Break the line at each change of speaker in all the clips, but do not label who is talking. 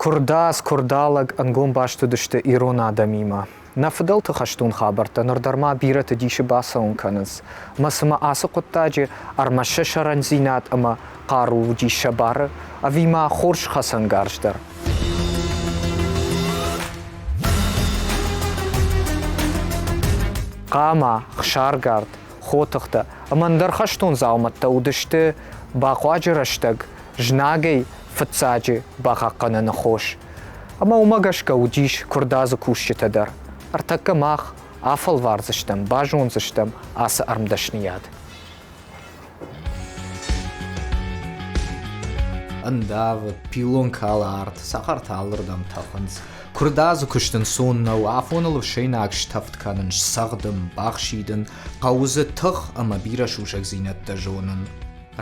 Куырдадз, куырдалӕг ӕнгом баст уыдысты ирон адӕмимӕ. Нӕ фыдӕлты хӕстон хабӕрттӕ ныр дӕр ма бирӕты дисы бацӕуын кӕнынц. Ӕмӕ цымӕ ацы хъуыддаджы ӕрмӕст сӕ сӕрӕндзинад ӕмӕ хъару уыдис сӕ бары, ӕви ма хорз хӕцӕнгарз дӕр? Хъама, хсаргард, хотыхтӕ ӕмӕ ӕндӕр хӕстон дзаумӕттӕ уыдысты бахъуаджы рӕстӕг знагӕй фыццаджы бахъахъхъӕныны хос. Ӕмӕ уымӕ гӕсгӕ уыдис куырдадзы кусджытӕ дӕр. Ӕртӕккӕ мах афӕлвардзыстӕм, базондзыстӕм ацы ӕрмдӕсныйад. Ӕндавы, пиллон калы арт, цӕхӕртӕ алырдӕм тӕхынц. Куырдадзы куыст ӕнцон нӕу, афоныл ӕфсӕйнаг стӕвд кӕнын, сцӕгъдын, бахсидын, хъӕуы дзы тых ӕмӕ бирӕ сусӕгдзинӕдтӕ зонын.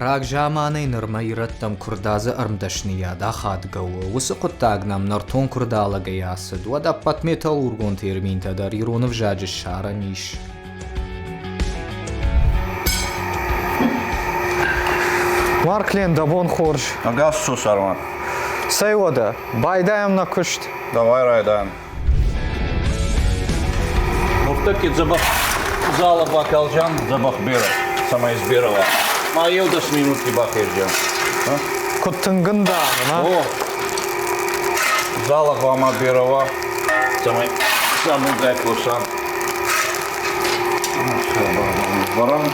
Рагзаманӕй нырмӕ ирӕттӕм куырдадзы ӕрмдӕсныйад ахадгӕ у. Уыцы хъуыддаг нӕм нӕртон куырдалӕгӕй ацыд, уӕд ӕппӕт металлургон терминтӕ дӕр ирон ӕвзаджы ссарӕн ис. Марклен, дӕ бон хорз.
Ӕгас цу, Сарман.
Цӕй уӕдӕ, байдайӕм нӕ куыст.
Давай райдайӕм. Нуртӕкки дзӕбӕх зала бакалджан, дзӕбӕх берӕ, цӕмӕй сберӕ уа. Ма еу дӕс минутти бахезджан.
Куд тынг ӕндавы, на?
О, зала гъуама берӕ уа, цӕмӕй сабургай косан. Баран.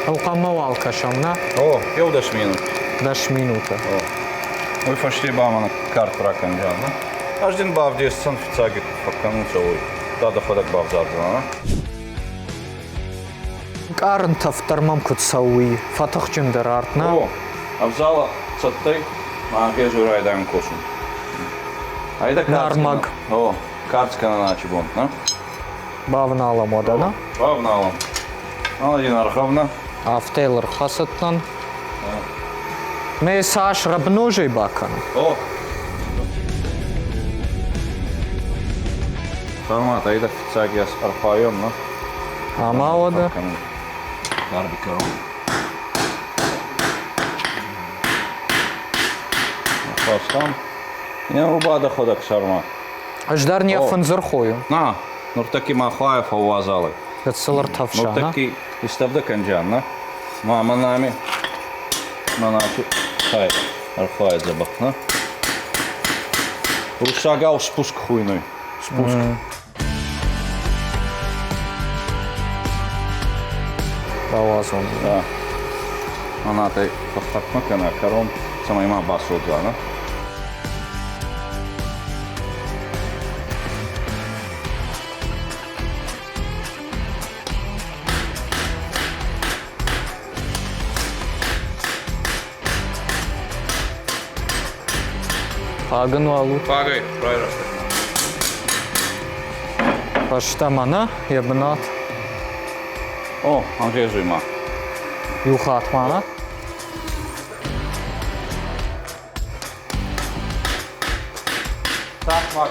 Ӕнхъӕлмӕ уал кӕсӕм, нӕ?
О, еу дӕс минут.
10 минуты.
О. Уый фӕсте ба мӕнӕ карт ракӕнджан, нӕ? Ӕз дин бавдесдзӕн фиццаги куд фӕккӕнунцӕ, уой. Да дӕхуӕдӕг бавзардзӕнӕ, нӕ?
Нкъарын тӕф дӕр мӕм куыд цӕуй, фӕтыхджындӕр арт, нӕ?
О, ӕвзала цӕттӕй ма ӕхе райдайун косун. Айда
Нӕрмӕг.
О, карц кӕнӕн ачи бон, нӕ?
Бавналӕм уӕдӕ, нӕ?
Бавналӕм. Аладин ӕрхӕвнӕ.
Афтӕ йыл ӕрхӕцыдтӕн. Мӕ цас рӕбнозӕй бакӕн.
О! Сармат, айда фыццаг йас ӕрхайӕм, нӕ?
Ӕмӕ уӕдӕ?
Дарби кӕрон. Хастам. Не рубадӕхуӕдӕг сӕрмӕ.
Ӕз дӕр не фындз ӕрхойын.
На, нуртӕкки ма хуайӕ фӕууазалӕй.
Гыццыл ӕртӕфса, на?
Нуртӕкки истӕвдӕ кӕнджан, на? Ма мӕнӕ мӕнӕ хай ӕрхуайӕ дзӕбӕх, на? Уруссагау спуск хуйнуй. Спуск.
Бауадзон.
Да. Мӕнӕ фӕххӕрдмӕ кӕнӕ кӕрон, цӕмӕй ма басодза, на?
Фагын уал у.
Фагӕй райрӕзтӕ.
Фӕстӕмӕ нӕ йӕ бынат.
О, ӕнгъезуй ма.
Иу хатт ма нӕ?
Так, ма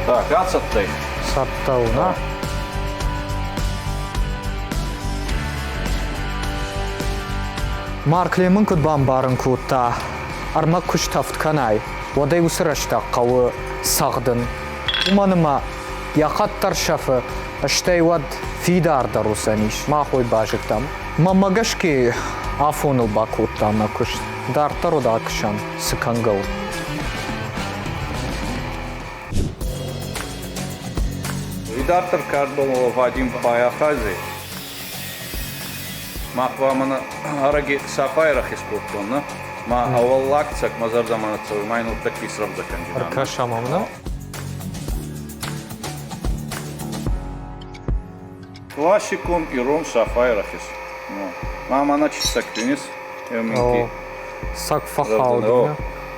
Так, так, ацӕттӕй.
Цӕттӕ у, нӕ? Марк Лемон куыд бамбарын кодта, ӕрмӕг куы стӕвд кӕнай, уӕд ӕй уыцы рӕстӕг хъӕуы цӕгъдын. Уымӕн ӕмӕ йӕ хъӕд дӕр сӕфы, стӕй уӕд фидардӕр уыдзӕнис, мах уый базыдтам. Мӕнмӕ гӕсгӕ афоныл бакодтам нӕ куыст. Дарддӕр уыд акӕсӕм, цы кӕнгӕ у.
Идарддӕр кардбонова Вадим Паяхази мах ба мӕнӕ ӕрӕги сапайрах искодтон, нӕ? Ма ӕуӕллаг цӕг мӕ зӕрдӕмӕ нӕ цӕуй, ма ин нуртӕкки исрӕвдзӕ кӕнджинан.
Ӕркӕсӕм ӕм, нӕ?
Классикон ирон сафайрахис. Ма мӕнӕ чи цӕг фенис?
Цӕг фӕхауд.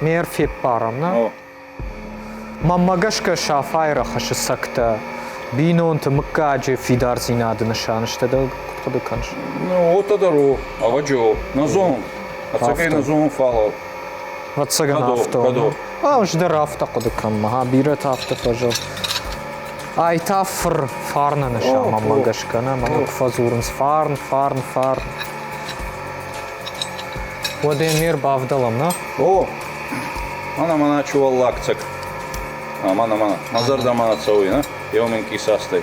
Ме рфеппарӕм, нӕ? Мӕнмӕ гӕсгӕ сафайы рӕхысы цӕгтӕ бинонты, мыггаджы фидардзинады нысан сты. Ды куыд хъуыды кӕныс?
Ну, вот это у, ӕвӕджиау. Нӕ зонын. Ӕцӕгӕй нӕ зонын, фӕлӕ.
Ӕвӕццӕгӕн афтӕ. Ӕз дӕр афтӕ хъуыды кӕнын, ага, бирӕтӕ афтӕ фӕзӕгъ. Ай та фыр фарны нысанмӕ гӕсгӕ нӕ, мӕнӕ куы фӕдзурынц фарн, фарн, фарн. Уӕдӕ не рбавдӕлӕм, нӕ?
О, мӕнӕ мӕнӕ чуаллаг цӕг. Мӕнӕ, мӕнӕ, мӕ зӕрдӕмӕ нӕ цӕуй, нӕ? Еу минкъий састӕй.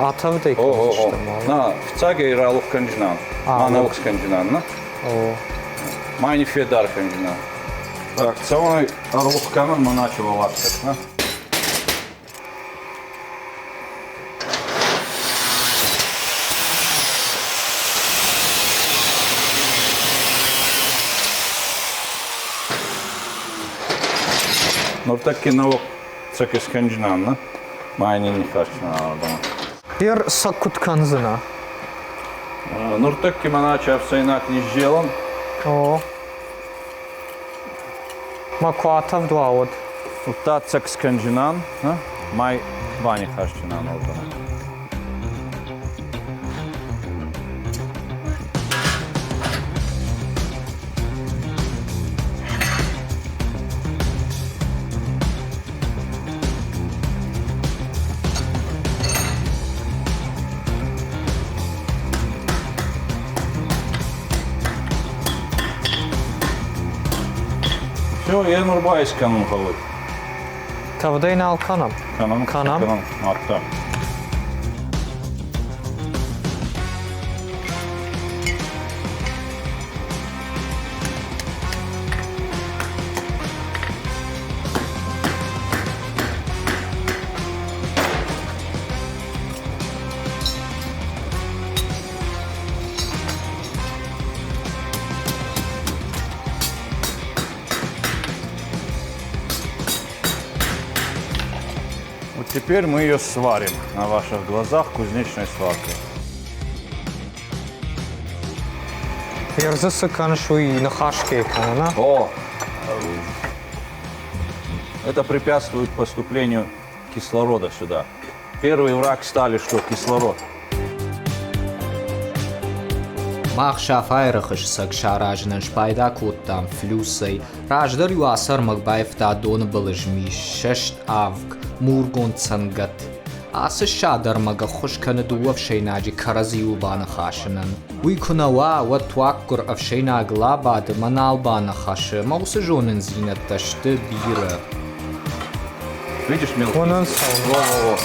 Атӕвдӕй кӕндзыстӕм.
На, фиццагӕй ралух кӕнджынӕн, ма нӕуӕг скӕнджынӕн, нӕ? Ма не федар кӕнджынӕн. Так, цӕуӕй ӕрлух кӕнӕн мӕнӕ чуаллаг цӕг, нӕ? Нуртӕкки нӕуӕг цӕг искӕнджынӕн, нӕ? Ма ин ниххӕсдзӕнӕ ардӕмӕ.
Ер сӕ куд кӕндзынӕ?
Нуртӕкки мӕнӕ ӕфсӕйнаг низзелӕн.
О. Ма ку атӕвд уа, уӕд?
Удта цӕг скӕнджынӕн, май банихӕсджынӕн ардӕмӕ. Все, енур ба искӕнун гъӕуй.
Тӕвдӕй нал кӕнӕм.
Кӕнӕм.
Кӕнӕм.
Кӕнӕм. Мадта. Вот теперь мы ее сварим на ваших глазах кузнечной сваркой.
Ерзы цы кӕныс, уый ныхас кӕй кӕны, нӕ?
О! Это препятствует поступлению кислорода сюда. Первый враг стали, что кислород.
Мах Сафайы рӕхысцӕг саразынӕн спайда кодтам флюсӕй. Раздӕр-иу ацы ӕрмӕг баивта доны былы змис, ссӕст авг, мургонд цӕнгӕт. Ацы ссад ӕрмӕг ӕххуыс кӕны дыууӕ ӕфсӕйнаджы кӕрӕдзиуыл баныхасынӕн. Уый куы нӕ уа, уӕд туаггуыр ӕфсӕйнаг лабады мӕ нал баныхасы, ӕмӕ уыцы зонындзинӕдтӕ сты бирӕ.
Видишь, мелкий?
Вон он стал.
Во-во-во.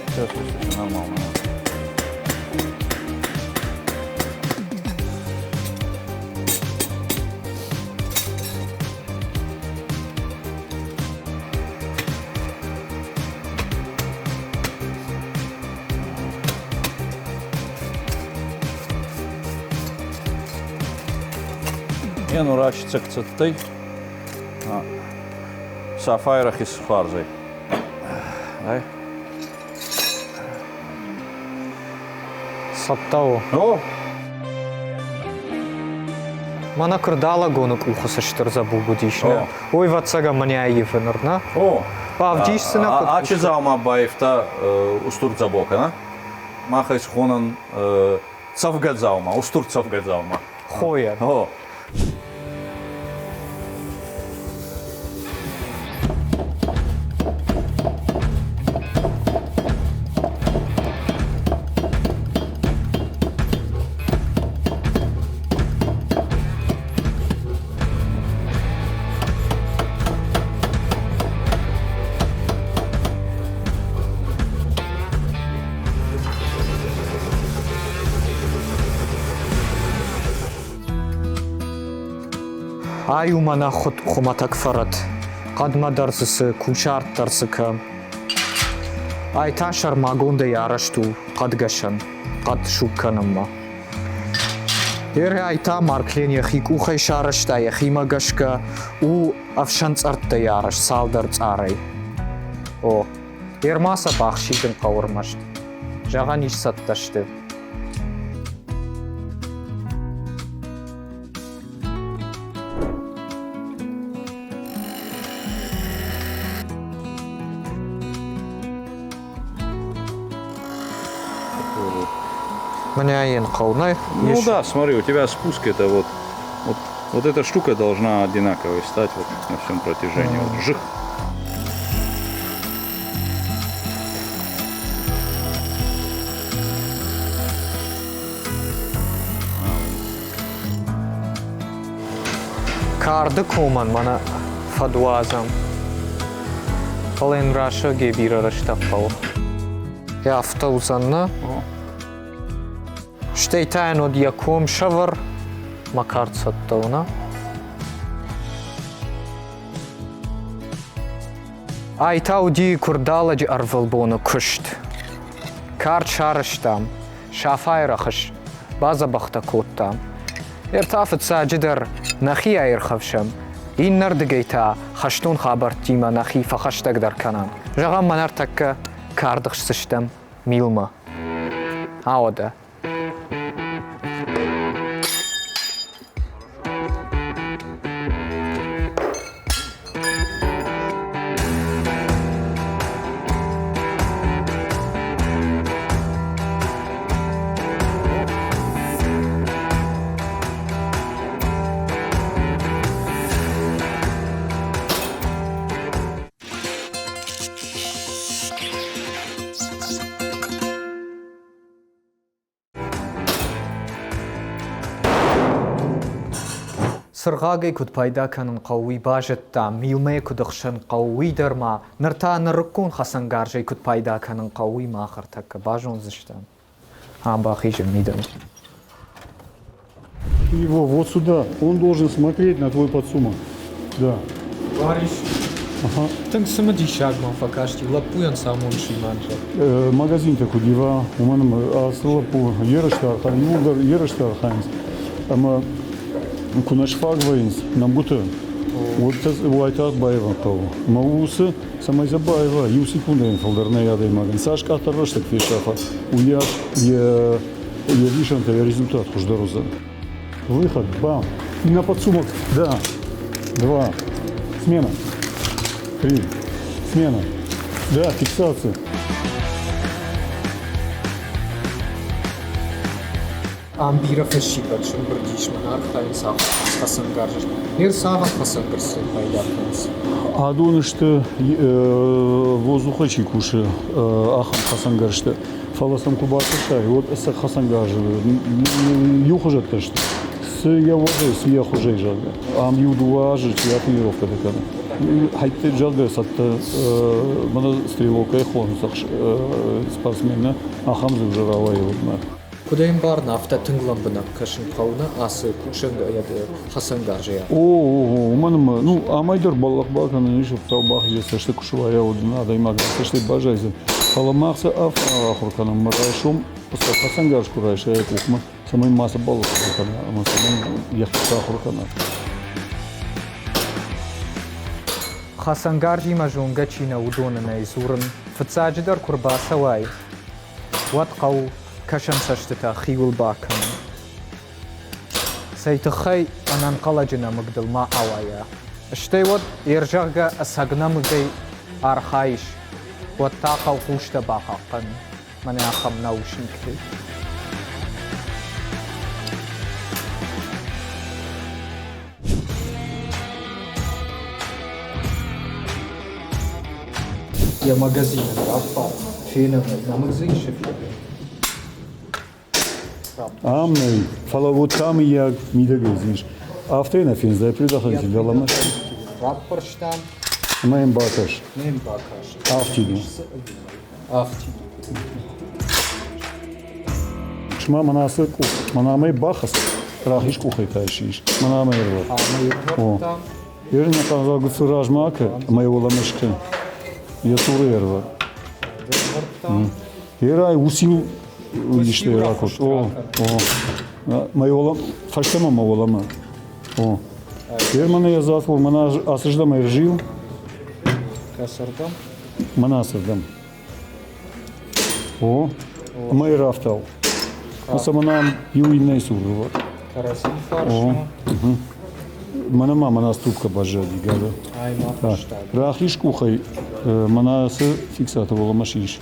Все, все, все, нормально. Не, ну рачи цӕгцӕттӕй. Сафай рахиз хуарзӕй. Ай.
Цӕттӕ у.
О!
Мӕнӕ куырдалагоны къухы цы стыр дзӕбуг уыдис, нӕ? Уый, ӕвӕццӕгӕн, мӕнӕ аивы ныр, нӕ?
О!
Бавдисдзынӕ куыд
Ачи дзаума баивта устур дзӕбокӕ, нӕ? Мах ӕй схонӕн цӕвгӕ дзаума, устур цӕвгӕ дзаума.
Хойӕн.
О!
Ай у мӕнӕ хуымӕтӕг фӕрӕт. Хъӕдмӕ дӕр дзы цы, кусарт дӕр цы кӕ. Ай та сӕрмагондӕй арӕзт у хъӕдгӕсӕн, хъӕд суг кӕнынмӕ. Ай та Марклен йӕхи къухӕй сарӕзта, йӕхимӕ гӕсгӕ у ӕфсӕнцъӕрттӕй арӕзт цалдӕр цъарӕй. О, ӕрма сӕ бахсидын хъӕуы ӕрмӕст. Зӕгъӕн ис цӕттӕ сты. Мӕнӕ йын хъӕуы, нӕ?
Ну да, смотри, у тебя спуск это вот, вот. Вот эта штука должна одинаковой стать вот на всем протяжении. Вот жих.
Карды комӕн мӕнӕ фӕдуадзӕм. Фӕлӕ йын рӕсӕгӕй бирӕ рӕстӕг хъӕуы. Афтӕ уыдзӕн, нӕ? Стӕй та йын уӕд йӕ ком сӕвӕр, мӕ кард цӕттӕ у, нӕ? Ай та уыди куырдалӕджы ӕрвылбоны куыст. Кард сарӕзтам, Сафайы рӕхыс бадзӕбӕхтӕ кодтам. Ӕртӕ фыццаджыдӕр нӕхи аирхӕфсӕм, иннӕрдыгӕй та хӕстон хабӕрттимӕ нӕхи фӕхӕстӕгдӕр кӕнӕм. Зӕгъӕм, мӕнӕ ӕртӕккӕ кард хсдзыстӕм милмӕ. Ауӕдӕ. Цыргъагӕй куыд пайда кӕнын хъӕуы, уый базыдтам, милмӕ куыд ӕхсын хъӕуы, уый дӕр ма. Ныр та нырыккон хӕцӕнгарзӕй куыд пайда кӕнын хъӕуы, уый мах ӕртӕккӕ базондзыстӕм. Ам бахизӕм мидӕмӕ.
Его вот сюда. Он должен смотреть на твой подсумок. Да.
Барис, ага. Тынг цымыдисаг мӕм фӕкасти лӕппуйӕн самон симӕнтӕ.
Магазинтӕ куыд ива, уымӕн ӕмӕ ацы лӕппу ерысты архайын, иууылдӕр ерысты архайынц. Ӕмӕ куы нӕ сфаг вӕййынц нӕмгуытӕ, уӕд уайтагъд баивын хъӕуы. Ӕмӕ уыцы, цӕмӕй сӕ баива, иу секундӕйӕн фылдӕр нӕй адӕймагӕн. Цас къаддӕр рӕстӕг фесафа, уыйас йӕ йе вдисӕнтӕ, йӕ результат хуыздӕр уыдзӕн. Выход, бам, и на подсумок, да, два, смена, три, смена, да, фиксация.
Ам бирӕ фӕсивӕд сӕмбырд ис, мӕн архайынц хӕцӕнгарз. Ныр цавӕр хӕцӕнгӕрзтӕй пайда кӕнынц?
Адон сты, воздухӕй чи кусы, ахӕм хӕцӕнгӕрзтӕ. Фӕлӕ сӕм куы бакӕсай, уӕд ӕцӕг хӕцӕнгарзы иухуызӕттӕ сты. Цы йӕ уӕзӕй, цы йӕ хуызӕй, зӕгъгӕ. Ам иу-дыууӕ азы чи тренировкӕтӕ кӕны. Хӕйтты, зӕгъгӕ, цӕттӕ мӕнӕ стрелокӕй хонынц спортсмены, ахӕм дзы уже рауайы уӕдмӕ.
Куыд ӕй ӕмбарын, афтӕ тынг лӕмбынӕг кӕсын хъӕуы нӕ ацы кусӕн хӕцӕнгарзӕй?
О, уымӕн ӕмӕ ну, амӕй дӕр бӕллӕх бакӕнӕн ис, Хуыцау бахизӕд, цӕсты куы суайа, уӕд адӕймаг цӕстӕй баззайдзӕн. Фӕлӕ мах сӕ ахуыр кӕнӕм, мӕ райсом сӕ хӕцӕнгарз куы райса йӕ къухмӕ, цӕмӕй мацы бӕллӕх кӕна ӕмӕ цӕмӕй йӕхи сахуыр кӕна.
Хӕцӕнгарзимӕ зонгӕ чи нӕ, уыдоны нӕй дзурын. Фыццаджыдӕр куы рбацӕуай, уӕд хъӕуы кӕсӕнцӕстытӕ хиуыл бакӕнын. Цӕй тыххӕй ӕнӕнхъӕлӕджы нӕмыг дыл ма ауайа. Стӕй уӕд, ӕрзӕгъгӕ, ӕцӕг нӕмыгӕй архайыс, уӕд та хъӕуы хъустӕ бахъахъхъӕнын, мӕнӕ ахӕм наушниктӕй. Йӕ магазины раппар, фенӕм ӕй, нӕмыг дзы ис ӕви?
Ам нӕй, фӕлӕ вот там мыййаг мидӕгӕй ис. Афтӕ нӕ фендзӕй предохранитель дӕлӕмӕ.
Раппӕрстам.
Ӕмӕ йын бакӕс.
Мӕ йын бакӕс.
Афтид у.
Афтид.
Сма мӕнӕ ацы къух, мӕнӕ амӕй бахӕц, рахиз къухӕй та ис, мӕнӕ амӕй ӕрвӕр.
Амӕй ӕрвӕрдта.
Ерын хъазагуыцы размӕ акӕ ӕмӕ йӕ уӕлӕмӕ скӕн. Йӕ цуры ӕрвӕр. Ерай уыциу исты ракод. О, о. Мӕ уӕлӕ, фӕстӕмӕ мӕ уӕлӕмӕ. О. Ер мӕнӕ йӕ затвор, мӕнӕ ацыздӕм ӕрзил.
Кӕцырдӕм?
Мӕнӕ ацырдӕм. О, ӕмӕ йӕ рафтау. Ацӕ мӕнӕ ам иу иннӕйы цур рывӕр.
Кӕрӕдзийы фарсмӕ.
Мӕнӕ ма мӕнӕ ступкӕ баззади, гӕды. Рахиз къухӕй мӕнӕ ацы фиксатор уӕлӕмӕ сис.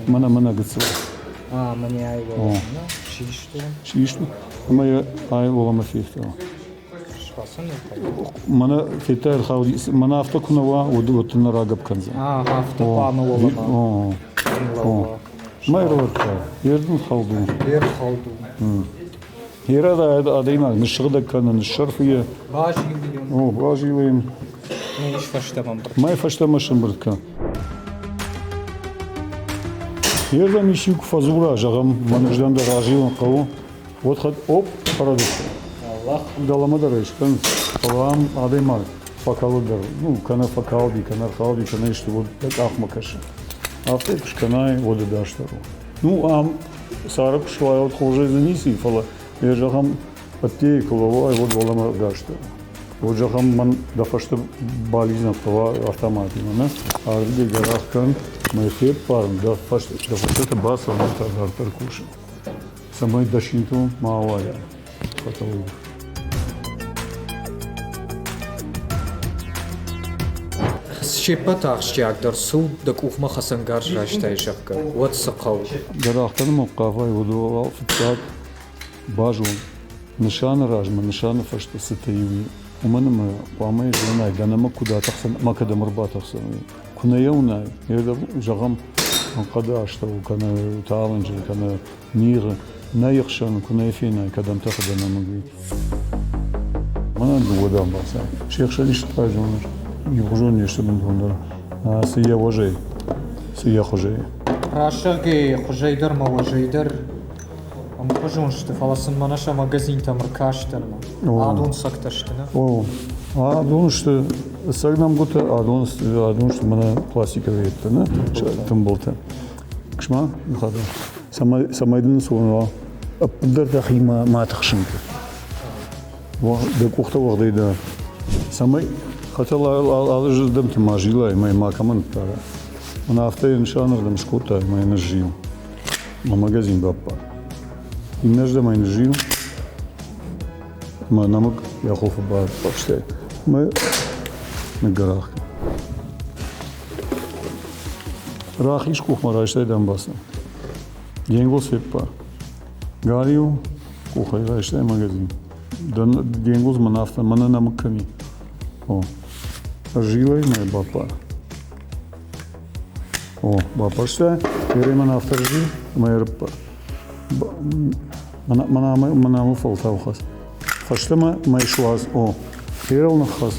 Мӕнӕ мӕнӕ гыццыл.
А, мӕнӕ ай уӕлӕмӕ систон.
Систон. Ӕмӕ йӕ ай уӕлӕмӕ фефтау.
Схӕцын?
Мӕнӕ федтай ӕрхауди, мӕнӕ афтӕ куы нӕ уа, уӕд уӕд нӕ рагӕпп кӕндзӕн.
Афтӕ хъуамӕ уӕлӕмӕ.
Ма ӕрӕвӕрдта, йе рхауд у.
Йе рхауд у.
Йе адӕймаг ныссыгъдӕг кӕны, ныссӕрфы йӕ.
Базилы йын.
О, базилы йын.
Ис фӕстӕмӕ ӕмбырд.
Мӕй фӕстӕмӕ сӕмбырд кӕн. Ердӕм исчи куы фӕдзура, зӕгъӕм, мӕнырдӕм дӕр разилын хъӕуы, уӕд хатт оп, фӕрӕдыд. Дӕлӕмӕ дӕр ӕй скӕн, фӕлӕ ам адӕймаг фӕкӕлы дӕр, ну, кӕнӕ фӕкалди, кӕнӕ ӕрхауди, кӕнӕ исты, уӕд дӕ къахмӕ кӕсы. Афтӕ куы скӕнай, уӕд ӕдасдӕр у. Ну, ам цары куы суай, уӕд хорзӕй дзы ницы и, фӕлӕ йӕ, зӕгъӕм, ӕддейы куы лӕууай, уӕд уӕлӕмӕ ӕдасдӕр у. Уӕд, зӕгъӕм, мӕн дӕ фӕстӕ балидзын хъӕуа автоматимӕ, нӕ? Ардыгӕй гӕрах кӕн, мӕ феппарын, дӕ фӕстӕты бацӕуын та дарддӕр кусын, цӕмӕй дӕ синтыл ма ауайа фӕтӕлыг.
Се ппӕт ахсджиагдӕр цы у, дӕ къухмӕ хӕцӕнгарз райстай, зӕгъгӕ, уӕд цы хъӕуы?
Гӕрахтӕн мын хъавай, уыдон фыццаг базон, нысаны размӕ, нысаны фӕстӕ цытӕ иу и, уымӕн ӕмӕ хъуамӕ зонай, дӕнӕмӕ куыд атӕхдзӕн ӕмӕ кӕдӕм ӕрбатӕхдзӕн, уый. Куы нӕ йӕ уынай, зӕгъӕм, хъӕды астӕу кӕнӕ талынджы, кӕнӕ мигъы, нӕ хсӕн куы нӕ фенай, кӕдӕм тӕхы дӕнӕмӕг, уый. Мӕнӕн дыууӕ дамбаца. Се хсӕн исты базоныс, иухуызон не сты бынтондӕр. Цы йӕ уӕзӕй, цы йӕ хуызӕй.
Рӕсӕгӕй хуызӕй дӕр мӕ уӕзӕй дӕр ӕмхуызон сты, фӕлӕ сын мӕнӕ сӕ магазинтӕм ӕркастӕн. Адон цӕгтӕ сты, нӕ?
О, адон сты цӕг нӕмгуытӕ, адон сты мӕнӕ пластиковые нӕ, тымбылтӕ. Ксма, Михаил, цӕмӕй дын цы уа, ӕппындӕр дӕхимӕ ма тыхсын кӕн. Дӕ къухтӕ уӕгъдӕй дӕр. Цӕмӕй хотел алы зӕрдӕмты ма зилай, мӕ макӕмӕн ныддарай. Мӕн афтӕ йӕ нысанырдӕм скодтай, мӕ йын ныззил. Мӕ магазин баппар. Иннӕрдӕм ӕй ныззил, мӕ нӕмыг йӕ хуылфы баппӕрстай. Мӕ ныггӕрах кӕн. Рахиз къухмӕ райстай дамбаца. Де нгуылдз феппар. Галиу къухӕй райстай магазин. Де нгуылдз мӕн афтӕ, мӕнӕ нӕмыг кӕм и. О, ӕрзилай мӕ баппар. О, баппӕрста, Ереман афтӕ рзил ӕмӕ ӕрыппар. Мӕнӕ фӕлтау хӕц. Фӕстӕмӕ мӕ суадз. О, ерыл ныххӕц.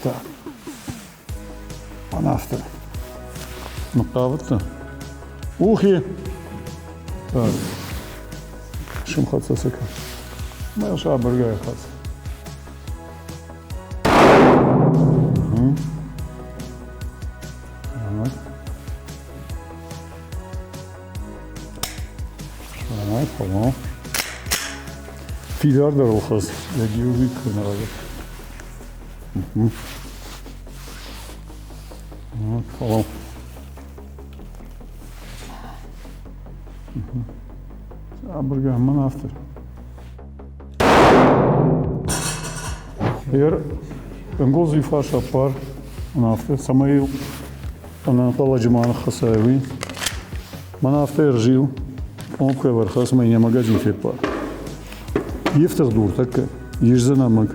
Так. Мӕнӕ афтӕ. Ныхъхъавыдтӕ. Ухи! Так. Сымхӕццӕ сӕ кӕн. Мӕ сабыргай хӕц. Так, tamam. Фидардӕр ыл хӕц, йӕ геугик кӕны Tamam. Абыргӕ мӕн афтӕ. Ер ӕнгуылдз иу ӕппар, афтӕ, цӕмӕй ӕнӕнхъӕлӕджы ма ныххӕцай, уый. Мӕн афтӕ ӕрзил, пъопкӕ ӕрхӕц мӕ йӕ магазин феппар. Ифтыгъд дур тӕккӕ, ис дзы нӕмыг.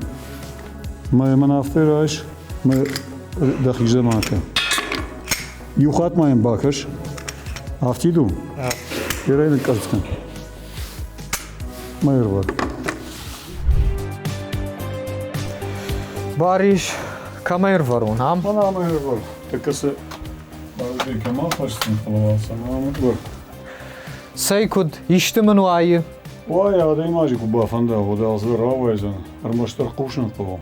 Мӕ мӕн афтӕ райс, мӕ дӕхи ма кӕн. Иу хатт ма йӕм бакӕс. Афтид у? Ерӕй ныкъкъӕрцц кӕн. Ма ӕрбад.
Барис, кӕмӕй ӕрвӕрон, ам?
Мӕн ам ӕрвӕр. Тӕккӕ цы барудӕй кӕм ахӕссын, фӕлӕ цӕмӕ ам ӕрвӕр.
Цӕй куыд, исты мын уайы?
Уайы, адӕймаджы куы бафӕнда, уӕд алцыдӕр рауайдзӕн, ӕрмӕстдӕр хъусын хъӕуы.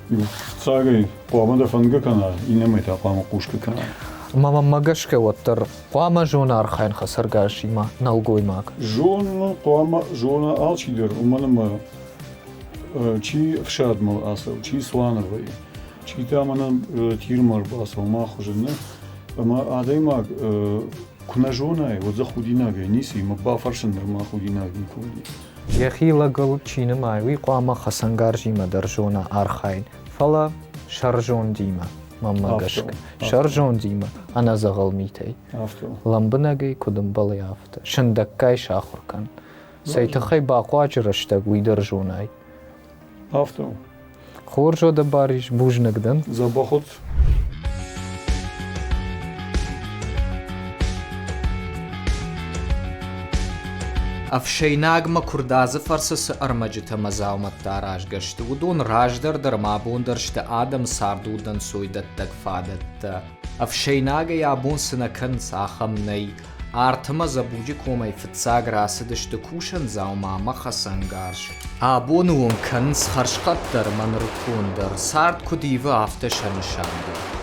Фыццагӕй хъуамӕ дӕ фӕндгӕ кӕна, иннӕмӕй та хъуамӕ хъусгӕ кӕна.
Ӕмӕ мӕнмӕ гӕсгӕ уӕддӕр хъуамӕ зона архайын хӕцӕргӕсимӕ нӕлгоймаг.
Зоны, хъуамӕ зона алчидӕр, уымӕн ӕмӕ чи ӕфсадмӕ ацӕуы, чи цуаны вӕййы, чи та мӕнӕн тирмӕ ӕрбацӕуы мӕ хуызы, нӕ? Ӕмӕ адӕймаг куы нӕ зонай, уӕд дзы худинагӕй ницы и, мӕ бафӕрсын нырма худинаг никуы уыди.
Йӕхи лӕгыл чи нымайы, уый хъуамӕ хӕцӕнгарзимӕ дӕр зона архайын, фӕлӕ сӕрзондимӕ, мӕнмӕ гӕсгӕ. Сӕрзондимӕ, ӕнӕдзӕгъӕл митӕй. Лӕмбынӕгӕй куыд ӕмбӕлы, афтӕ. Сындӕггай сахуыр кӕн. Цӕй тыххӕй бахъуаджы рӕстӕг, уый дӕр зонай.
Афтӕ у.
Хорз уӕдӕ Барис, бузныг дӕн.
Дзӕбӕх ут.
Ӕфсӕйнагмӕ куырдадзы фӕрцы цы ӕрмӕджытӕ ӕмӕ дзаумӕттӕ аразгӕ сты, уыдон раздӕр дӕр ӕмӕ абон дӕр сты адӕм царды удӕнцойдӕттӕг фадӕттӕ. Ӕфсӕйнагӕй абон цы нӕ кӕнынц, ахӕм нӕй. Арт ӕмӕ дзӕбуджы комӕй фыццаг рацыдысты кусӕн дзаума ӕмӕ хӕцӕнгарз. Абоны онг кӕнынц хӕрзхъӕддӕр ӕмӕ нырыккондӕр, цард куыд ивы, афтӕ сӕ нысан дӕр.